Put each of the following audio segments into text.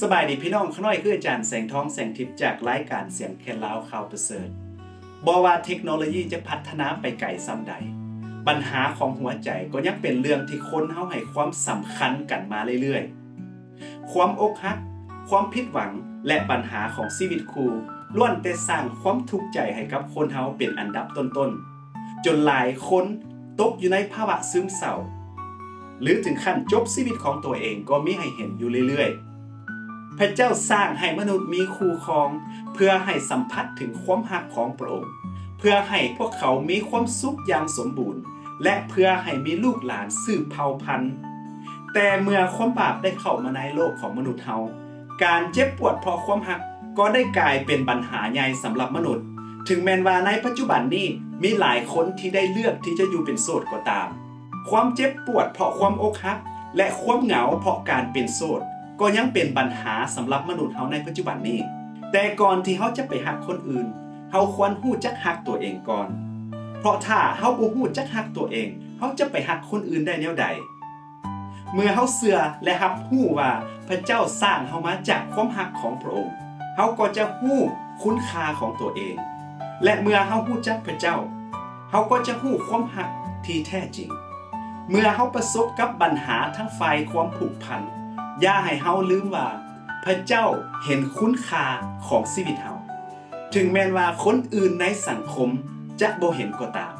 ສະບາຍດີພີ່ນ້ອງ, ຂ້ານ້ອຍຄືອາຈານແສງທອງ ແສງທິບ ຈາກລາຍການສຽງແຄນລາວຂ່າວປະເສີດ. ບໍ່ວ່າເທັກໂນໂລຢີຈະພັດທະນາໄປໄກສ່ຳໃດ, ບັນຫາຂອງຫົວໃຈກໍຍັງເປັນເລື່ອງທີ່ຄົນເຮົາໃຫ້ຄວາມສຳຄັນກັນມາເລື້ອຍໆ. ຄວາມອົກຫັກ, ຄວາມຜິດຫວັງ ແລະ ບັນຫາຂອງຊີວິດຄູ່ ລ້ວນແຕ່ສ້າງຄວາມທຸກໃຈໃຫ້ກັບຄົນເຮົາເປັນອັນດັບຕົ້ນໆ. ຈົນຫຼາຍຄົນຕົກຢູ່ໃນພາວະຊຶມເສົ້າ ຫຼື ເຖິງຂັ້ນຈົບຊີວິດຂອງຕົວເອງກໍມີໃຫ້ເຫັນຢູ່ເລື້ອຍໆ. ພະເຈົ້າສ້າງໃຫ້ມະນຸດມີຄູ່ຄອງ ເພື່ອໃຫ້ສຳຜັດເຖິງຄວາມຮັກຂອງພະອົງ, ເພື່ອໃຫ້ພວກເຂົາມີຄວາມສຸກຢ່າງສົມບູນ ແລະ ເພື່ອໃຫ້ມີລູກຫຼານສືບເຜົ່າພັນ. ແຕ່ເມື່ອຄວາມບາບໄດ້ເຂົ້າມາໃນໂລກຂອງມະນຸດເຮົາ, ການເຈັບປວດເພາະຄວາມຮັກກໍໄດ້ກາຍເປັນບັນຫາໃຫຍ່ສຳລັບມະນຸດ. ເຖິງແມ່ນວ່າໃນປັດຈຸບັນນີ້ມີຫຼາຍຄົນທີ່ໄດ້ເລືອກທີ່ຈະຢູ່ເປັນໂສດກໍຕາມ, ຄວາມເຈັບປວດເພາະຄວາມອົກຫັກ ແລະ ຄວາມເຫງົາເພາະການເປັນໂສດ ກໍຍັງເປັນບັນຫາສຳລັບມະນຸດເຮົາໃນປັດຈຸບັນນີ້. ແຕ່ກ່ອນທີ່ເຮົາຈະໄປຮັກຄົນອື່ນ, ເຮົາຄວນຮູ້ຈັກຮັກຕົວເອງກ່ອນ. ເພາະຖ້າເຮົາບໍ່ຮູ້ຈັກຮັກຕົວເອງ, ເຮົາຈະໄປຮັກຄົນອື່ນໄດ້ແນວໃດ? ເມື່ອເຮົາເຊື່ອ ແລະ ຮັບຮູ້ວ່າພະເຈົ້າສ້າງເຮົາມາຈາກຄວາມຮັກຂອງພະອົງ, ເຮົາກໍຈະຮູ້ຄຸນຄ່າຂອງຕົວເອງ. ແລະ ເມື່ອເຮົາຮູ້ຈັກພະເຈົ້າ, ເຮົາກໍຈະຮູ້ຄວາມຮັກທີ່ແທ້ຈິງ. ເມື່ອເຮົາປະສົບກັບບັນຫາທາງຝ່າຍຄວາມຜູກພັນ, ຢ່າໃຫ້ເຮົາລືມວ່າພະເຈົ້າເຫັນຄຸນຄ່າຂອງຊີວິດເຮົາ, ເຖິງແມ່ນວ່າຄົນອື່ນໃນສັງຄົມຈະບໍ່ເຫັນກໍຕາມ.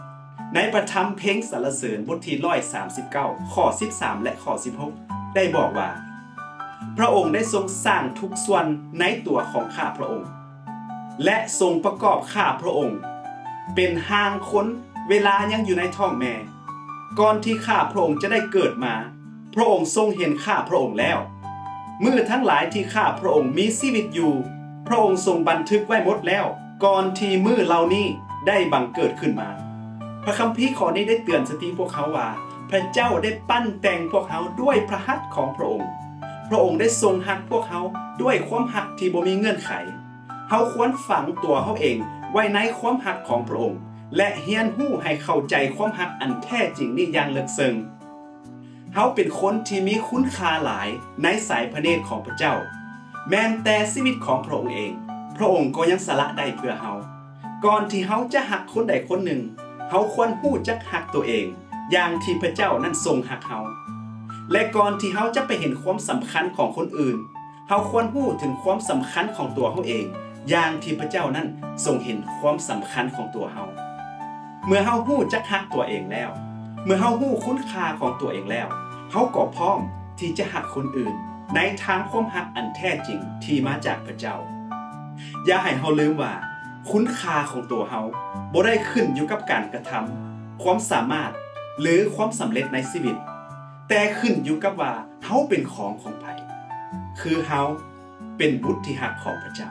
ໃນພະທຳເພງສັນລະເສີນບົດທີຮ້ອຍສາມສິບເກົ້າ ຂໍ້ສິບສາມ ແລະ ຂໍ້ສິບຫົກ ໄດ້ບອກວ່າ, ພະອົງໄດ້ຊົງສ້າງທຸກສ່ວນໃນຕົວຂອງຂ້າພະອົງ ແລະ ຊົງປະກອບຂ້າພະອົງເປັນຮ່າງຄົນເວລາຍັງຢູ່ໃນທ້ອງແມ່. ກ່ອນທີ່ຂ້າພະອົງຈະໄດ້ເກີດມາ, ພະອົງຊົງເຫັນຂ້າພະອົງແລ້ວ. ມື້ທັງຫຼາຍທີ່ຂ້າພະອົງມີຊີວິດຢູ່, ພະອົງຊົງບັນທຶກໄວ້ໝົດແລ້ວ ກ່ອນທີ່ມື້ເຫຼົ່ານີ້ໄດ້ບັງເກີດຂຶ້ນມາ. ພະຄຳພີຂໍ້ນີ້ໄດ້ເຕືອນສະຕິພວກເຮົາວ່າ, ພະເຈົ້າໄດ້ປັ້ນແຕ່ງພວກເຮົາດ້ວຍພະຫັດຂອງພະອົງ. ພະອົງໄດ້ຊົງຮັກພວກເຮົາດ້ວຍຄວາມຮັກທີ່ບໍ່ມີເງື່ອນໄຂ. ເຮົາຄວນຝັງຕົວເຮົາເອງໄວ້ໃນຄວາມຮັກຂອງພະອົງ ແລະ ຮຽນຮູ້ໃຫ້ເຂົ້າໃຈຄວາມຮັກອັນແທ້ຈິງນີ້ຢ່າງເລິກເຊິ່ງ. ເຮົາເປັນຄົນທີ່ມີຄຸນຄ່າຫຼາຍໃນສາຍພະເນດຂອງພະເຈົ້າ. ແມ່ນແຕ່ຊີວິດຂອງພະອົງເອງ, ພະອົງກໍຍັງສະຫຼະໄດ້ເພື່ອເຮົາ. ກ່ອນທີ່ເຮົາຈະຮັກຄົນໃດຄົນໜຶ່ງ, ເຮົາຄວນຮູ້ຈັກຮັກຕົວເອງຢ່າງທີ່ພະເຈົ້ານັ້ນຊົງຮັກເຮົາ. ແລະ ກ່ອນທີ່ເຮົາຈະໄປເຫັນຄວາມສຳຄັນຂອງຄົນອື່ນ, ເຮົາຄວນຮູ້ເຖິງຄວາມສຳຄັນຂອງຕົວເຮົາເອງ, ຢ່າງທີ່ພະເຈົ້ານັ້ນຊົງເຫັນຄວາມສຳຄັນຂອງຕົວເຮົາ. ເມື່ອເຮົາຮູ້ຈັກຮັກຕົວເອງແລ້ວ, ເມື່ອເຮົາຮູ້ຄຸນຄ່າຂອງຕົວເອງແລ້ວ, ເຮົາກໍພ້ອມທີ່ຈະຮັກຄົນອື່ນໃນທາງຄວາມຮັກອັນແທ້ຈິງທີ່ມາຈາກພະເຈົ້າ. ຢ່າໃຫ້ເຮົາລືມວ່າ, ຄຸນຄ່າຂອງຕົວເຮົາບໍ່ໄດ້ຂຶ້ນຢູ່ກັບການກະທຳ, ຄວາມສາມາດ ຫຼື ຄວາມສຳເລັດໃນຊີວິດ, ແຕ່ຂຶ້ນຢູ່ກັບວ່າເຮົາເປັນຂອງຂອງໃຜ. ຄືເຮົາເປັນບຸດທີ່ຮັກຂອງພະເຈົ້າ.